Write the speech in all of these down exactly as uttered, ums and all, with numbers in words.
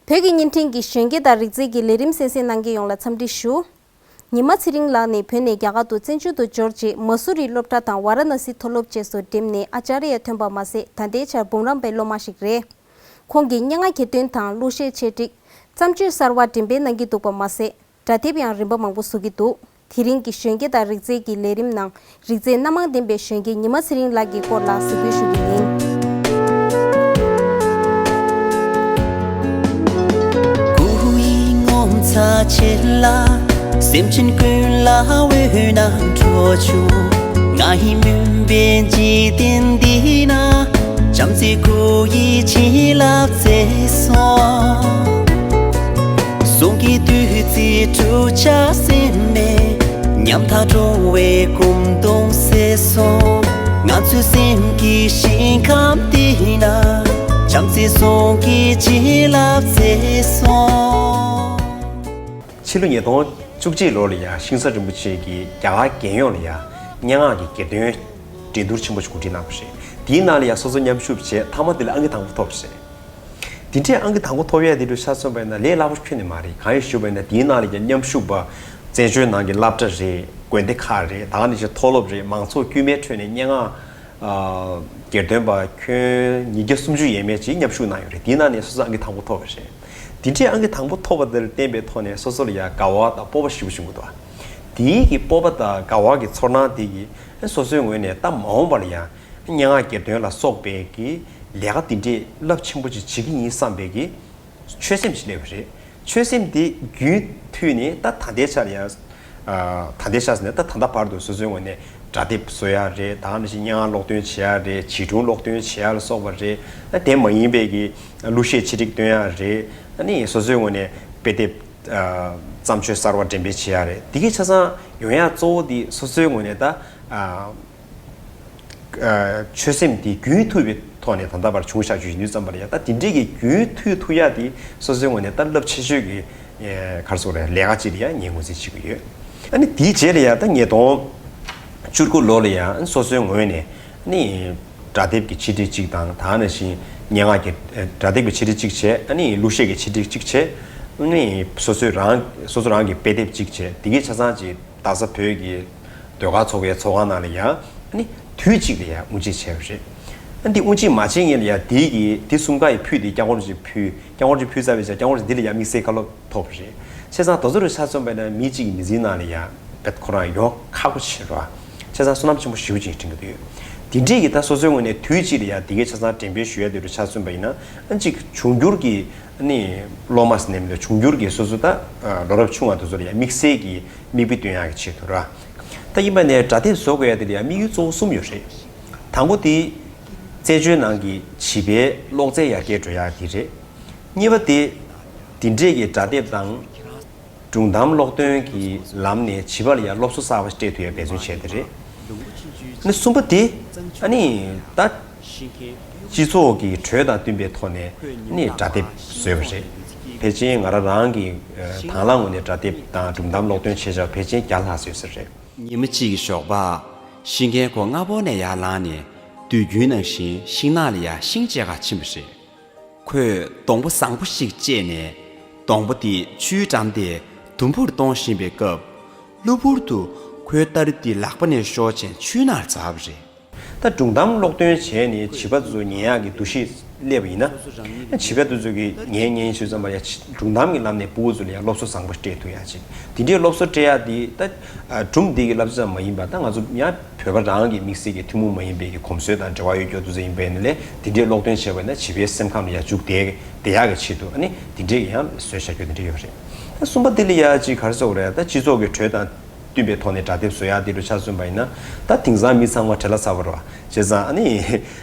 བོད་ཀྱི་བརྙན་འཕྲིན་གྱི་གཞོན་སྐྱེས་དང་རིག་རྩལ་གྱི་ལས་རིམ་གསན་གཟིགས་གནང་མཁན་ཡོངས་ལ་འཚམས་འདྲི་ཞུ། ཉི་མ་ཚེ་རིང་ལགས་ནི་བོད་ནས་རྒྱ་གར་དུ་བཙན་བྱོལ་དུ་འབྱོར་རྗེས་མ་སུ་རི་སློབ་གྲྭ་དང་ཝཱ་ར་ཎ་སི་མཐོ་སློབ་བཅས་སུ་འགྲིམས་ནས་ཨ་ཅཱརྱ་ཐོན་པ་མ་ཟད། ད་ལྟའི་ཆར་འབུམ་རམས་པའི་སློབ་མ་ཞིག་རེད། ཁོང་གིས་སྙན་ངག་གྱེར་འདོན་དང་གླུ་གཞས་ཆེད་སྒྲིག་བརྩམས་ཆོས་གསར་བ་འགྲེམས་སྤེལ་གནང་གི་འདུག་པ་མ་ཟད། སྒྲ་དེབ་ཡང་རིམ་པ་མང་པོ་བཟོ་གི་འདུག་དེ་རིང་གི་གཞོན་སྐྱེས་དང་རིག་རྩལ་གྱི་ལས་རིམ་ནང་། རིག་རྩལ་སྣ་མང་ལྡན་པའི་གཞོན་སྐྱེས་ཉི་མ་ཚེ་རིང་ལགས་ཀྱི་སྐོར་ལ་གཟིགས་འབུལ་ཞུ་རྒྱུ་ཡིན། སྐུ་ཡི་ངོ་མཚར་ཆེ་ལ། སེམས་ཅན་ཀུན་ལ་འོད་སྣང་འཕྲོ་བྱུང་། ང་ཡི་མུན་པའི་འཇིག་རྟེན་འདི་ན། བྱམས་བརྩེའི་སྐུ་ཡི་བྱིན་རླབས་བསྩལ་སོང་། གསུང་གི་བདུད་རྩིས་འཁྲུག་ཆ་སེམས་ནས། ཉམ་ཐག་འགྲོ་བའི་སྐུ་གདུང་སེལ་སོང་། ང་ཚོའི་སེམས་ཀྱི་ཞིང་ཁམས་འདི་ན། བྱམས་བརྩེའི་གསུང་གི་བྱིན་རླབས་བསྩལ་སོང་། ཕྱི་ལོ་ཉིས་སྟོང་བཅུ་གཅིག་ལོ་ལ་ཡང་ཤིང་བཟའ་རིན་པོ་ཆེ་གིས་རྒྱ་གར་རྒྱལ་ཡོངས་ལ་ཡང་སྙན་ངག་གི་གྱེར་འདོན་འགྲན་བསྡུར་ཆེན་པོ་ཞིག་གོ་སྒྲིག་གནང་བ་རེད། དེའི་ནང་ལ་ཡང་སོ་སོ་མཉམ་ཞུགས་བྱས། མཐའ་མ་དེ་ལ་ཨང་ཀི་དང་པོ་ཐོབ་པ་རེད། དེ་འདྲའི་ཨང་ཀི་དང་པོ་ཐོབ་ཡ་དེ་འདྲ་ཆ་མཚོན་པ་ཡིན་ན་ལས་སླ་པོ་ཁྱོན་ནས་མ་རེད། གང་ཡིན་ཞུས་པ་ཡིན་ན་དེའི་ནང་ལ་ཡང་མཉམ་ཞུགས་པ། བཙན་བྱོལ་ནང་གི་སློབ་གྲྭ་རེད། དགོན་སྡེ་ཁག་རེད། ད་ག་ནང་བཞིན་མཐོ་སློབ་རེད། མང་ཚོགས་དཀྱུས་མའི་ཁྲོད་ནས་སྙན་ངག་ཨ་གྱེར་འདོན་པ་ཁྱོན་ཉིས་བརྒྱ་སུམ་ཅུ་ཡས་མས་ཅིག་མཉམ་ཞུགས་གནང་ཡོད་རེད། དེའི་ནང་ནས་སོ་སོ་ཨང་ཀི་དང་པོ་ཐོབ་པ་རེད། དེ་འདྲའི་ཨང་ཀི་དང་པོ་ཐོབ་པ་དེར་བརྟེན་པའི་ཐོག་ནས་སོ་སོ་ལ་ཡང་དགའ་བ་དང་སྤོབས་པ་ཞེ་པོ་བྱུང་གི་འདུག་དེའི་གི་སྤོབས་པ་དང་དགའ་བ་གི་ཚོར་སྣང་དེ་གིས་སོ་སོའི་ངོས་ནས་ད་མ་འོངས་པ་ལ་ཡང་སྙན་ངག་གྱེར་འདོན་ལ་སོགས་པའི་གི་ལས་ཀ་དེ་འདྲའི་རླབས་ཆེན་པོ་ཅིག་བྱེད་ཀྱི་ཡིན་བསམ་པའི་གི་ཆོད་སེམས་ཤིག་སླེབས་པ་རེད། ཆོད་སེམས་དེ་རྒྱུན་མཐུད་ནས་ད་ད་ལྟའི་ཆར་ཡང་། ཨ། ད་ལྟའི་ཆར་ཟེར་ན་ད་ད་ལྟ་བར་དུ་སོ་སོའི་ངོས་ནས་སྒྲ་དེབ་བཟོ་ཡ་རེད། ད་ག་ནང་བཞིན་སྙན་ངག་ཀློག་འདོན་བྱེད་ཡ་རེད། བྱིས་སྒྲུང་ཀློག་འདོན་བྱེད་ཡ་ལ་སོགས་པ་རེད། ཨ། དེ་མ་ཡིན་པའི་གི་གླུ་གཞས་ཆེད་སྒྲིག་འདོན་ཡ་རེད། ཨ་ནི་སོ་སོའི་ངོས་ནས་དཔེ་དེབ། ཨ། བརྩམས་ཆོས་གསར་བ་འགྲེམས་སྤེལ་བྱེད་ཡ་རེད། དེ་གའི་ཆ་ཚང་ཡོང་ཡ་གཙོ་བོ་དེ་སོ་སོའི་ངོས་ནས་ད། ཨ། ཨ། ཆོད་སེམས་དེ་རྒྱུན་མཐུད་པའི་ཐོག་ནས་ད་ལྟ་བར་བྱུང་བཞག་རྒྱུ་ཡིན་དུས་ཙམ་པ་ལ་ཡང་ད་དེ་འདྲའི་གི་རྒྱུན་མཐུད་ཐུབ་ཡ་དེ་སོ་སོའི་ངོས་ནས་ད་རླབས་ཆེ་ཤོས་ཀྱི་ཨེ་ག་རེ་ཟེར་དགོས་རེད། ལས་ཀ་ཅིག་ལ་ཡང་ངས་ངོས་འཛིན་བྱེད་ཀྱི་ཡོད། ཨ་ནི་དེའི་རྗེས་ལ་ཡང་ད་ཉིས་སྟོང་བཅུ་དགུ་ལོ་ལ་ཡང་སོ་སོའི་ངོས་ནས་ཨ་ནི་སྒྲ་དེབ་ཀྱི་ཆེད་སྒྲིག་ཅིག་དང་། ད་ག་ནང་བཞིན་སྙན་ངག་གི་ཨེ་སྒྲ་དེབ་ཀྱི་ཆེད་སྒྲིག་ཅིག་བྱས། ཨ་ནི་གླུ་གཞས་ཀྱི་ཆེད་སྒྲིག་ཅིག་བྱས། ཨ་ནི་སོ་སོའི་རང་སོ་སོ་རང་གི་དཔེ་དེབ་ཅིག་བྱས། དེ་གའི་ཆ་ཚང་ཅིག་རྡ་ས་བོད་ཀྱི་ཟློས་གར་ཚོགས་པའི་ཚོགས་ཁང་ནང་ལ་ཡང་ཨ་ནི་དུས་གཅིག་ལ་ཡང་དབུ་འབྱེད་བྱས་པ་རེད། ཨ་འདི་དབུ་འབྱེད་མ་བྱེད་སྔོན་ལ་ཡང་དེའི་གི་དེ་གསུམ་ཀ་ཡི་ཕུད་དེ་སྐྱབས་མགོན་རིན་པོ་ཆེ་ཕུལ། སྐྱབས་མགོན་རིན་པོ་ཆེ་ཕུལ་ཚར་བའི་ཆ་སྐྱབས་མགོན་རིན་པོ་ཆེ་འདི་ལ་ཡང་དམིགས་བསལ་བཀའ་སློབ་ཐོབ་པ་རེད། བྱས་ཙང་ད་ཚོ་རུ་ཆ་མཚོན་པ་ཡིན་ན་མི་གཅིག་གི་མི་ཚེའི་ནང་ལ་ཡང་དཔེ་ཁོ་རང་ཡོང་ཁག་པོ་ཆེ་རེད་བ། བྱས་ཙང་བསོད་ནམས་ཆེན་པོ་ཞེ་པོ་ཅིག་དྲན་གྱི་འདུག་དེ་འདྲའི་གི་ད་སོ་སོའི་ངོས་ནས་དུས་གཅིག་ལ་ཡང་དེ་གའི་ཆ་ཚང་འགྲེམས་སྤེལ་ཞུ་ཡ་དེ་རུ་ཆ་མཚོན་པ་ཡིན་ན། ཨ་གཅིག་འབྱུང་འགྱུར་གྱི་ཨ་ནི་སློབ་མ་ཟེར་ནས་མི་འདུག་འབྱུང་འགྱུར་གྱི་སོ་སོ་ད་ལོ་རབས་ཆུང་བ་དེ་ཚོ་ལ་ཡང་དམིགས་བསལ་གྱི་མིག་དཔེ་སྟོན་ཡག་གི་ཆེད་དུ་ར། ད་ཡིན་པ་ནས་སྒྲ་དེབ་བཟོ་དགོས་ཡ་དེ་ལ་ཡང་དམིགས་ཡུལ་གཙོ་བོ་གསུམ་ཡོད་རེད། དང་པོ་དེ་བཙན་བྱོལ་ནང་གི་བྱིས་པའི་ཀློག་རྩལ་ཡར་རྒྱས་འགྲོ་ཡག་དེ་རེད། གཉིས་པ་དེ་འདི་འདྲས་ཀྱི་སྒྲ་དེབ་དང་སྒྲུང་གཏམ་ཀློག་འདོན་གྱི་ལམ་ནས་བྱིས་པ་ལ་ཡང་སློབ་གསོ་གསར་པ་སྤྲད་ཐུབ་ཡ་འབད་བརྩོན་བྱས་དེ་རེད། ཨ་ནི་གསུམ་པ་དེ་ཨ་ནི་ད་སྤྱི་ཚོགས་ཀྱི་འགྲོས་དང་བསྟུན་པའི་ཐོག་ནས་ཨ་ནི་སྒྲ་དེབ་བཟོས་པ་རེད། ཕལ་ཆེར་ང་རང་རང་གི་ཨ་དང་བླངས་ངོས་ནས་སྒྲ་དེབ་དང་སྒྲུང་གཏམ་ཀློག་འདོན་བྱས་བཞག་ཕལ་ཆེར་བརྒྱ་ལྷག་བཟོས་ས་རེད། ཉི་མ་གཅིག་གི་ཞོགས་པ། ཤིང་མཁན་ཁོ་སྔ་པོ་ནས་ཡར་ལངས་ནས་དུས་རྒྱུན་ནང་བཞིན་ཤིང་ནགས་ལ་ཡར་ཤིང་བཅད་གར་ཕྱིན་པ་རེད། ཁོས་སྡོང་པོ་བཟང་པོ་ཞིག་བཅད་ནས་སྡོང་པོ་དེ་ཆུའི་འགྲམ་དེར་དུམ་བུར་གཏོང་བཞིན་པའི་སྐབས། གློ་བུར་དུ་ཁོའི་སྟ་རེ་དེ་ལག་པ་ནས་ཤོར་བྱས་ཆུའི་ནང་འཛགས་པ་རེད། ད་སྒྲུང་གཏམ་ཀློག་འདོན་བྱས་ནས་བྱིས་པ་ཚོ་ཉན་ཡག་གི་འདུ་ཤེས་སླེབས་པ་ཡིན་ན། བྱིས་པ་དེ་ཚོ་གིས་ཉན་ཉན་ཞུས་ཙམ་པ་ཡ་སྒྲུང་གཏམ་གྱི་ལམ་ནས་ཕྲུ་གུ་ཚོ་ལ་ཡང་སློབ་གསོ་བཟང་པོ་སྤྲད་ཐུབ་ཡག་ཅིག་དེ་འདྲའི་སློབ་གསོ་སྤྲད་ཡག་དེ་ད་སྒྲུང་འདི་གི་བསླབ་བྱ་ཙམ་མ་ཡིན་པ། ད་ང་ཚོ་ཡང་བོད་པ་རང་གི་དམིགས་བསལ་གྱི་ཐུན་མོང་མ་ཡིན་པའི་གི་གོམས་སྲོལ་དང་འབྲེལ་བ་ཡོད་རྒྱུ་དེ་ཚོ་ཡིན་པ་ཡིན་ན་ལས། དེ་འདྲའི་ཀློག་འདོན་བྱས་པ་ཡིན་ན་བྱིས་པའི་སེམས་ཁམས་ལ་ཡང་འཇུག་བསྡད་བསྡད་ཡག་གི་ཆེད་དུ་ཨ་ནི་དེ་འདྲའི་ཡང་བཟོས་བཞག་རྒྱུ་དེ་འདྲ་ཡོད་རེད། ད་གསུམ་པ་དེ་ལ་ཡ་ཅིག་ག་རེ་ཟེར་དགོས་རེད། ད་སྤྱི་ཚོགས་ཀྱི་འགྲོས་དང་བསྟུན་པའི་ཐོག་ནས་སྒྲ་དེབ་བཟོ་ཡག་དེ་འདྲ་ཆ་མཚོན་པ་ཡིན་ན། ད་དེང་སང་མི་ཚང་མ་བྲེལ་བ་ཚ་པོ་རེད་བ། བྱས་ཙང་ཨ་ནི་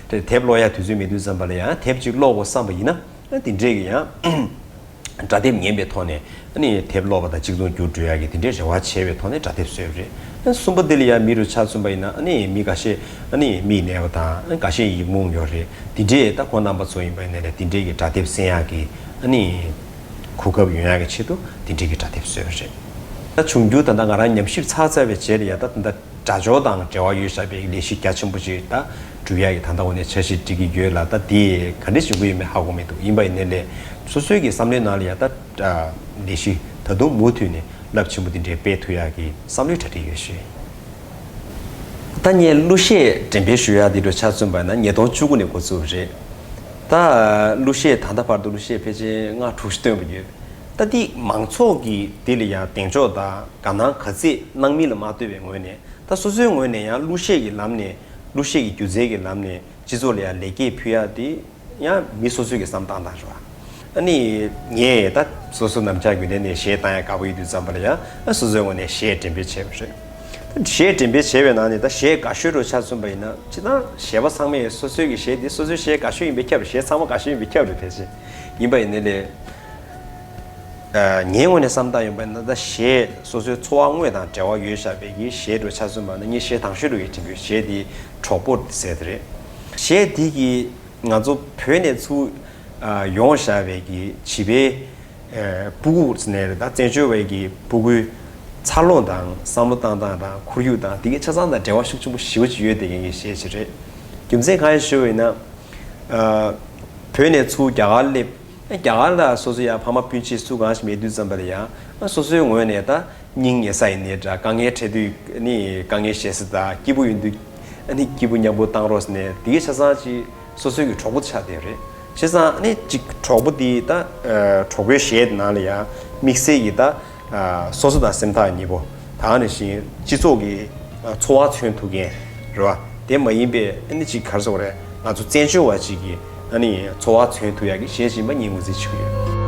དེབ་ཀློག་ཡག་དུས་ཚོད་མེད་དུས་ཙམ་པ་ལ་ཡང་དེབ་ཅིག་ཀློག་དགོས་བསམ་པ་ཡིན་ན། ཨ་དེ་འདྲས་ཀྱི་ཡང་སྒྲ་དེབ་ཉན་པའི་ཐོག་ནས་ཨ་ནི་དེབ་ཀློག་པ་དང་གཅིག་མཚུངས་འགྱུར་འགྲོ་ཡག་གི་དེ་འདྲའི་རེ་བ་བྱས་པའི་ཐོག་ནས་སྒྲ་དེབ་བཟོས་པ་རེད། ཨ་གསུམ་པ་དེ་ལ་ཡང་མི་རུ་ཆ་མཚོན་པ་ཡིན་ན། ཨ་ནི་མི་འགའ་ཤས་ཨ་ནི་མིག་ནད་པ་དང་། འགའ་ཤས་ཡིག་རྨོངས་ཡོད་རེད། དེ་འདྲས་ད་ཁོང་རྣམ་པ་ཚོ་ཡིན་པ་ཡིན་ན་ལས་དེ་འདྲས་ཀྱི་སྒྲ་དེབ་གསན་ཡག་གི་ཨ་ནི་གོ་སྐབས་ཡོང་ཡག་གི་ཆེད་དུ་དེ་འདྲས་ཀྱི་སྒྲ་དེབ་བཟོས་པ་རེད། ད་འབྱུང་འགྱུར་ད་ལྟ་ང་རང་ཉམས་ཞིབ་ཚར་ཚར་བའི་རྗེས་ལ་ཡ་ད་ད་ལྟ་སྒྲ་སྦྱོར་དང་འབྲེལ་བ་ཡོད་བཞག་པའི་ལས་གཞི་རྒྱ་ཆེན་པོ་ཅིག་ད་ འགྲུལ་ཡག་གི་ད་ལྟ་འོ་ནས་འཆར་གཞི་སྒྲིག་གི་ཡོད་ལ། ད་དེ་ག་འདྲ་བྱེད་དགོས་ཡོད་མེད་ཧ་གོ་མི་འདུག་ཡིན་པ་ཡིན་ནའི་ལས་སོ་སོའི་གི་བསམ་བློའི་ནང་ལ་ཡང་ད་ལས་གཞི་ད་དུང་མུ་མཐུད་ནས་རླབས་ཆེན་པོ་འདི་འདྲའི་སྤེལ་ཐུབ་ཡག་གི་བསམ་བློའི་གྲ་སྒྲིག་ཡོད་ཞུ། ད་ངས་གླུ་གཞས་འགྲེམས་སྤེལ་ཞུ་ཡག་འདི་འདྲ་ཆ་མཚོན་པ་ན་ཉིས་སྟོང་བཅུ་དགུ་ནས་འགོ་བཙུགས་པ་རེད། ད་གླུ་གཞས་ད་ལྟ་བར་དུ་གླུ་གཞས་ཕལ་ཆེར་ལྔ་དྲུག་ཞིག་བཏོན་པ་ཡོད། ད་འདི་མང་ཚོགས་ཀྱིས་འདི་ལ་ཡང་གདེང་འཇོག་དང་དགའ་སྣང་ག་ཚད་གནང་མིན་ལ་མ་ལྟོས་པའི་ངོས་ནས། ད་སོ་སོའི་ངོས་ནས་ཡང་གླུ་གཞས་ཀྱི་ལམ་ནས་གླུ་གཞས་ཀྱི་སྒྱུ་རྩལ་གྱི་ལམ་ནས་སྤྱི་ཚོགས་ལ་ཡང་ལེགས་སྐྱེས་ཕུལ་ཡག་དེ་ཡང་མི་སོ་སོའི་གི་བསམ་སྟངས་དང་རེད་བ། ཨ་ནི་ངས་ད་སོ་སོ་ནམ་ཞག་རྒྱུན་ལྡན་ནས་གཞས་བཏང་ཡག་དགའ་པོ་ཡོད་དུས་ཙམ་པ་ལ་ཡང་ཨ་སོ་སོའི་ངོས་ནས་གཞས་འགྲེམས་སྤེལ་བྱས་པ་རེད། ད་གཞས་འགྲེམས་སྤེལ་བྱས་པའི་ནང་ནས་ད་གཞས་དགའ་ཤོས་རུ་ཆ་མཚོན་པ་ཡིན་ན། སྤྱིར་བཏང་གཞས་པ་ཚང་མས་སོ་སོའི་གི་གཞས་དེ་སོ་སོའི་གཞས་དགའ་ཤོས་ཡིན་པས་ཁྱབ་རེད། གཞས་ཚང་མ་དགའ་ཤོས་ཡིན་པས་ཁྱབ་རེད་ཕལ་ཆེར། ཡིན་པ་ཡིན་ནའི་ལས། ཨ། ངའི་ངོས་ནས་བསམ་བཏང་ཡོང་པ་ན། ད་གཞས་སོ་སོའི་འཚོ་བ་དངོས་དང་འབྲེལ་བ་ཡོད་བཞག་པའི་གི་གཞས་འདྲ་ཆ་མཚོན་པ་ན། ངས་གཞས་དང་ཤོས་འདྲ་གི་འབྲི་གི་ཡོད། གཞས་དེ་གྲོགས་པོ་ཟེར་དེ་རེད། གཞས་དེ་གིས་ང་ཚོ་བོད་ནས་ཚུར་ཨ་ཡོང་བཞག་པའི་གི་བྱིས་པའི་ཨ་སྤུ་གུ་ཟེར་ནའི་རེད། ད་བཙན་བྱོལ་བའི་གི་སྤུ་གུའི་འཚར་ལོངས་དང་བསམ་བློ་བཏང་སྟངས་དང་ཁོར་ཡུག་དང་དེ་གའི་ཆ་ཚང་དང་འབྲེལ་བ་ཤུགས་ཆེན་པོ་ཞེ་པོ་ཅིག་ཡོད་བསྡད་མཁན་གྱི་གཞས་ཅིག་རེད། རྒྱུ་མཚན་གང་ཡིན་ཞུ་བ་ཡིན་ན། ཨ་བོད་ནས་ཚུར་རྒྱ་གར་སླེབས། རྒྱ་གར་ལ་སོ་སོ་ཡང་ཕ་མ་སྤུན་མཆེད་སུ་གང་ཞིག་མེད་དུས་ཙམ་པ་ལ་ཡང་སོ་སོའི་ངོས་ནས་ད་སྙིང་ཉེ་ས་ཡིན་ནའི་འདྲ། དཀའ་ངལ་འཕྲད་དུས་ནི་དཀའ་ངལ་བཤད་ས་དང་། སྐྱིད་པོ་ཡིན་དུས་ནི་སྐྱིད་པོ་མཉམ་པོ་བཏང་རོགས་ཟེར་ནས་དེ་གའི་ཆ་ཚང་ཅིག་སོ་སོའི་གི་གྲོགས་པོ་ཆགས་བསྡད་རེད། བྱས་ཙང་ནི་ཅིག་གྲོགས་པོ་དེ་ད་གྲོགས་པོའི་གཞས་ནང་ལ་ཡང་དམིགས་བསལ་གྱི་ད་སོ་སོ་དང་སེམས་ཐག་ཉེ་པོ། ད་ག་ནང་བཞིན་སྤྱི་ཚོགས་ཀྱི་འཚོ་བ་མཚོན་ཐུབ་མཁན་རེད་བ། དེ་མ་ཡིན་པའི་ཨ་ནི་ཅིག་ག་རེ་ཟེར་དགོས་རེད། ང་ཚོ་བཙན་བྱོལ་བ་ཅིག་གི་ཨ་ནི་འཚོ་བ་མཚོན་ཐུབ་ཡག་གི་གཞས་ཤིག་ཡིན་པ་ངས་ངོས་འཛིན་བྱེད་ཀྱི་ཡོད།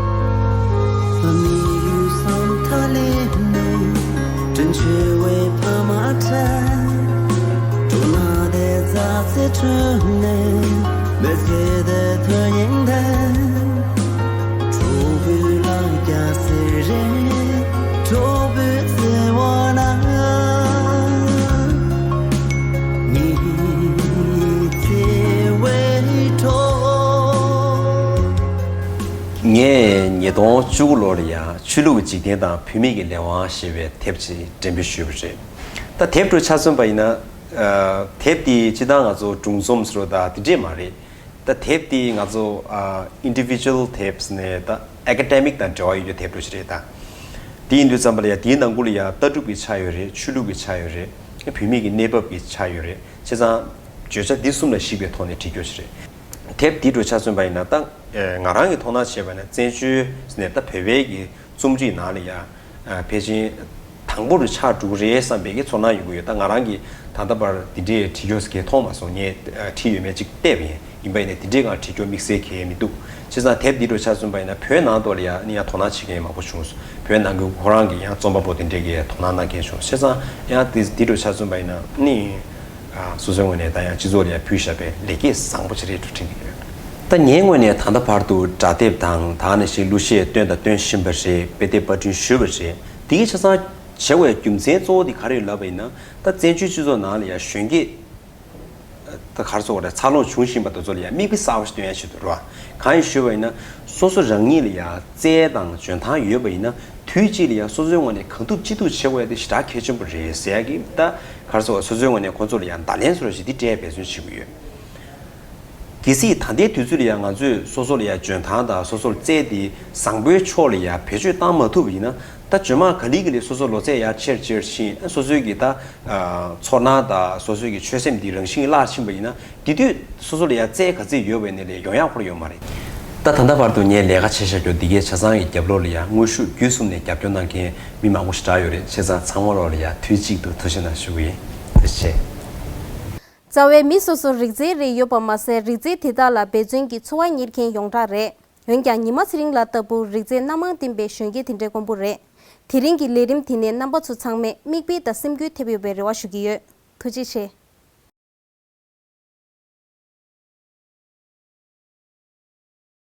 ངས་ཉིས་སྟོང་བཅུ་དགུ་ལོ་ལ་ཡང་ཆོས་ལུགས་ཀྱི་འཇིག་རྟེན་དང་བུད་མེད་ཀྱི་ལས་དབང་ཞེས་པའི་དེབ་ཅིག་འགྲེམས་སྤེལ་ཞུས་པ་རེད། ད་དེབ་འདྲ་ཆ་མཚོན་པ་ཡིན་ན། ཨ། དེབ་འདི་སྤྱིར་བཏང་ང་ཚོ་སྒྲུང་རྩོམ་ཟེར་བ་དང་དེ་འདྲས་མ་རེད། ད་དེབ་འདི་ང་ཚོ་ཨ་individual tapes ནས་ད་academic དང་འབྲེལ་བ་ཡོད་རྒྱུ་དེབ་འདྲ་ཞིག་རེད། ད་དེ་ཡིན་དུས་ཙམ་པ་ལ་ཡང་དེའི་ནང་ཁུལ་ལ་ཡང་ལྟ་གྲུབ་ཀྱི་ཆ་ཡོད་རེད། ཆོས་ལུགས་ཀྱི་ཆ་ཡོད་རེད། བུད་མེད་ཀྱི་གནས་བབ་ཀྱི་ཆ་ཡོད་རེད། བྱས་ཙང་བརྗོད་བྱ་འདི་གསུམ་ལ་གཞིགས་པའི་ཐོག་ནས་བྲིས་རྒྱུ་ཞིག་རེད། དེབ་འདི་འདྲ་ཆ་མཚོན་པ་ཡིན་ན། ད་ང་རང་གིས་དོ་སྣང་བྱས་པ་ན་བཙན་བྱོལ་ནས་ད་བོད་པའི་གི་རྩོམ་རིག་ནང་ལ་ཡང་ཕལ་ཆེར་དང་པོ་རུ་ཆགས་འགྲོ་གི་རེད་བསམ་པའི་གི་ཚོར་སྣང་ཡོང་གི་ཡོད། ད་ང་རང་གིས་ད་ལྟ་བར་འདི་འདྲའི་བྲིས་རྒྱུ་ཟེར་མཁན་མཐོང་མ་སོང་། ངས་བྲིས་ཡོད་མེད་ཅིག་བལྟས་པ་ཡིན། ཡིན་པ་ཡིན་ན་དེ་འདྲའི་སྒང་བྲིས་རྒྱུ་དམིགས་བསལ་གང་ཡང་མི་འདུག་བྱས་ཙང་དེབ་འདི་འདྲ་ཆ་མཚོན་པ་ཡིན་ན་བོད་ནང་དུ་ལ་ཡང་ནི་ཡང་དོ་སྣང་བྱེད་མཁན་མང་པོ་བྱུང་སོང་། བོད་ནང་གི་ཁོ་རང་གི་ཡང་རྩོམ་པ་པོ་དེ་འདྲས་ཀྱིས་དོ་སྣང་གནང་མཁན་བྱུང་། བྱས་ཙང་ཡང་དེ་འདི་འདྲ་ཆ་མཚོན་པ་ཡིན་ན་ནི། ཨ། སོ་སོའི་ངོས་ནས་ད་ཡང་སྤྱི་ཚོགས་ལ་ཡང་ཕུལ་བཞག་པའི་ལེགས་སྐྱེས་བཟང་པོ་ཅིག་རེད་འགྲོ་དྲན་གྱི་ཡོད། ད་ངའི་ངོས་ནས་ད་ལྟ་བར་དུ་སྒྲ་དེབ་དང་ད་ག་ནང་བཞིན་གླུ་གཞས་བཏོན་དང་བཏོན་བཞིན་པ་རེད། དཔེ་དེབ་པར་སྐྲུན་ཞུས་པ་རེད། དེ་གའི་ཆ་ཚང་བྱེད་དགོས་རྒྱུ་མཚན་གཙོ་བོ་དེ་ག་རེ་ཡོད་ལབ་པ་ཡིན་ན། ད་བཙན་བྱོལ་སྤྱི་ཚོགས་ནང་ལ་ཡང་གཞོན་སྐྱེས་ད་ག་རེ་ཟེར་དགོས་རེད། འཚར་ལོངས་བྱུང་བཞིན་པ་དེ་ཚོ་ལ་ཡང་མིག་དཔེ་གསར་པ་ཞིག་སྟོན་ཡ་ཆེད་དུ་རེད་བ། གང་ཡིན་ཞུས་པ་ཡིན་ན་སོ་སོ་རང་ཉིད་ལ་ཡང་རྩལ་དང་འཇོན་ཐང་ཡོད་པ་ཡིན་ན་དུས་གཅིག་ལ་ཡང་སོ་སོའི་ངོས་ནས་གང་ཐུབ་ཅི་ཐུབ་བྱེད་དགོས་ཡ་དེ་ཞེ་དྲག་གལ་ཆེན་པོ་རེད་ཟེར་ཡ་གི། ད་ག་རེ་ཟེར་དགོས་རེད། སོ་སོའི་ངོས་ནས་ཁོང་ཚོ་ལ་ཡང་བརྡ་ལན་བཟོ་འདྲ་ཞིག་འདི་སྤྲད་འབད་བརྩོན་བྱེད་ཀྱི་ཡོད། གལ་སྲིད་ད་ལྟའི་དུས་ཚོད་ལ་ཡང་ང་ཚོས་སོ་སོ་ལ་ཡང་འཇོན་ཐང་དང་སོ་སོར་རྩལ་དེ་བཟང་པོའི་ཕྱོགས་ལ་ཡང་བེད་སྤྱོད་བཏང་མ་ཐུབ་པ་ཡིན་ན། ད་རྗེས་མ་ག་ལེ་ག་ལེ་སོ་སོ་ལོ་ཚད་ཡར་ཆེར་ཆེར་ཕྱིན། སོ་སོའི་གི་ད་ཨ་ཚོར་སྣང་དང་སོ་སོའི་གི་ཆོད་སེམས་འདི་རང་བཞིན་གྱིས་བརླག་ཕྱིན་པ་ཡིན་ན། དེ་དུས་སོ་སོ་ལ་ཡང་རྩལ་ག་ཚོད་ཡོད་པ་ཡིན་ནའི་ལས་ཡོང་ཡག་ཁོ་རང་ཡོད་མ་རེད། ད་ད་ལྟ་བར་དུ་ངས་ལས་ཀ་བྱས་བཞག་རྒྱུ་འདི་གའི་ཆ་ཚང་གི་རྒྱབ་ལོགས་ལ་ཡང་དངོས་ཤུགས་བརྒྱུད་གསུམ་ནས་རྒྱབ་སྐྱོར་གནང་མཁན་མི་མང་པོ་ཞེ་དྲག་ཡོད་རེད། བྱས་ཙང་ཚང་མ་ལོག་ལ་ཡང་དུས་གཅིག་ཏུ་ཐུགས་རྗེ་གནང་ཞུ་གི་ཡིན། ཐུགས་རྗེ་ཆེ། རྩ་བའི་མི་སོ་སོར་རིག་རྩལ་རེ་ཡོད་པ་མ་ཟད། རིག་རྩལ་དེ་དག་ལ་འབད་བརྩོན་གྱིས་འཚོ་བ་གཉེར་མཁན་ཡོངས་གྲགས་རེད། འོན་ཀྱང་ཉི་མ་ཚེ་རིང་ལགས་ལྟ་བུ་རིག་རྩལ་སྣ་མང་ལྡན་པའི་གཞོན་སྐྱེས་དེ་འདྲའི་དཀོན་པོ་རེད། དེ་རིང་གི་ལས་རིམ་དེ་ནས་རྣམ་པ་ཚོ་ཚང་མས་མིག་དཔེ་དང་སེམས་འགུལ་ཐེབས་ཡོད་པའི་རེ་བ་ཞུ་གི་ཡོད། ཐུགས་རྗེ་ཆེ།